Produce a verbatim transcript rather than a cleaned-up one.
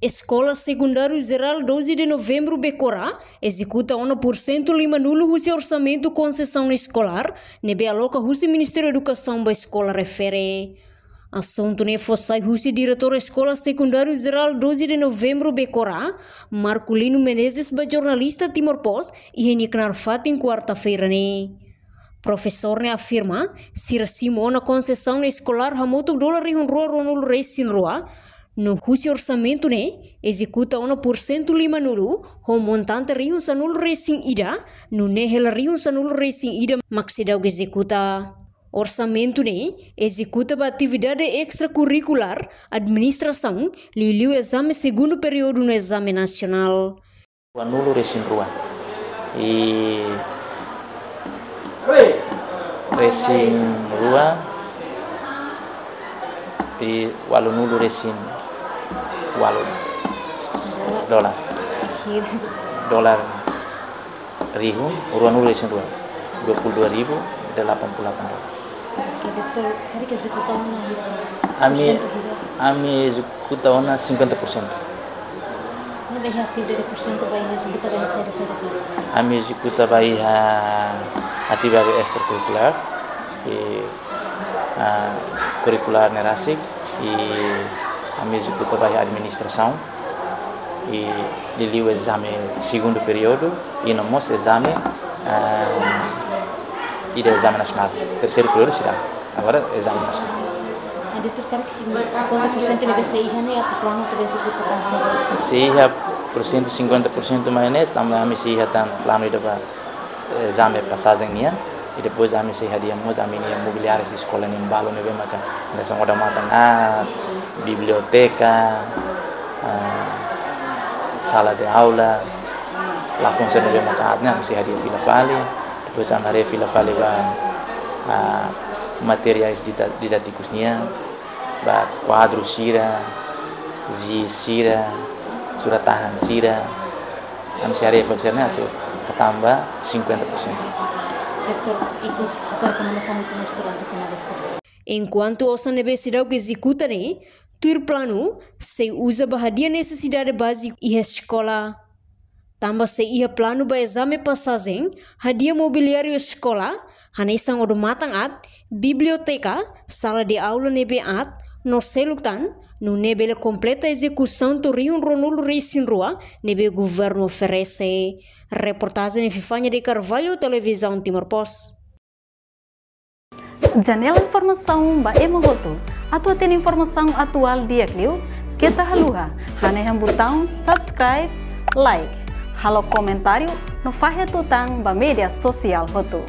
Eskola Sekundáriu Jerál doze de Novembru Becora ezekuta ona pursentu lima-nulu husi orsamentu konsesaun eskolár ne'ebé aloka husi Ministériu Edukasaun ba eskola refere. Asuntu ne'e fó sai husi Diretór Eskola Sekundáriu Jerál doze de Novembru Becora, Marculino Menezes, ba jornalista Timor Post iha nia knaar fatin kuarta-feira ne'e. Profesór ne'e afirma, sira simu ona konsesaun eskolár hamutuk dolar rihun rua ruanulu-resin-rua, no husi orsamentu ne'e ezekuta ona pursentu lima-nulu, ho montante rihun sanulu-resin-ida, nune'e hela rihun sanulu-resin-ida mak seidauk ezekuta. Orsamentu ne'e ezekuta ba atividade estrakurrikulár, administrasaun, liuliu ezame segundu períodu no ezame nasionál. Ruanulu-resin-rua. I resin-rua, i ualunulu-resin-ualu dolar. Dolar rihun, ruanulu-resin-rua. Dua puluh dua ribu delapan puluh delapan dolar. Oke, betul. Tadi ke ezekuta ona hira? Ami, pursentu hira? Ami ezekuta ona cinquenta por cento. Ne'ebé iha atividade pursentu ba iha ezekuta ba iha saida-saida? Ami ezekuta ba iha atividade estrakurrikulár, i, ah, kurrikulár ne'e rasik, i ami ezekuta ba iha administrasaun, i liuliu ezame segundu períodu, i no mós ezame, ah, ida ezame nasionál. Terseiru períodu seidauk. Agora ezame nasionál. Entaun, karik cinquenta por cento ne'ebé sei iha ne'e, atu planu atu ezekuta ba saida? Sei iha pursentu cinquenta por cento mai ne'e, tanba ami sei iha tan planu ida ba ezame pasajen nian, i depois ami sei hadi'a mós ami-nia mobiliáriu eskola nian balu ne'ebé maka hanesan odamatan aat, biblioteka, ah, sala de aula, la funsiona ne'ebé maka aat ne'e ami sei hadi'a fila fali, depois ami haree fila fali ba, ah, materiais dida-, didátikus nian, ba kuadru sira, jis sira, surat-tahan sira, ami sei haree fali sira-ne'e atu hatán ba cinquenta por cento. Doutór, ikus, doutór, kona-ba saida mak mós durante kona-ba estasaun? Enkuantu osan ne'ebé seidauk ezekuta ne'e, tuir planu, sei uza ba hadi'a nesesidade báziku iha eskola. Tanba sei iha planu ba ezame pasajen, hadi'a mobiliáriu eskola, hanesan odamatan aat, biblioteka, sala de aula ne'ebé aat, no seluk tan, nune'e bele kompleta ezekusaun to'o rihun ruanulu-resin-rua ne'ebé governu oferese. Reportajen Epifania de Carvalho, Televizaun Timor Post. Janela informasaun ba ema hotu. Atu hatene informasaun atuál di'ak liu, keta haluha hanehan butaun subscribe, like, halo komentáriu no fahe tutan ba média sosiál hotu.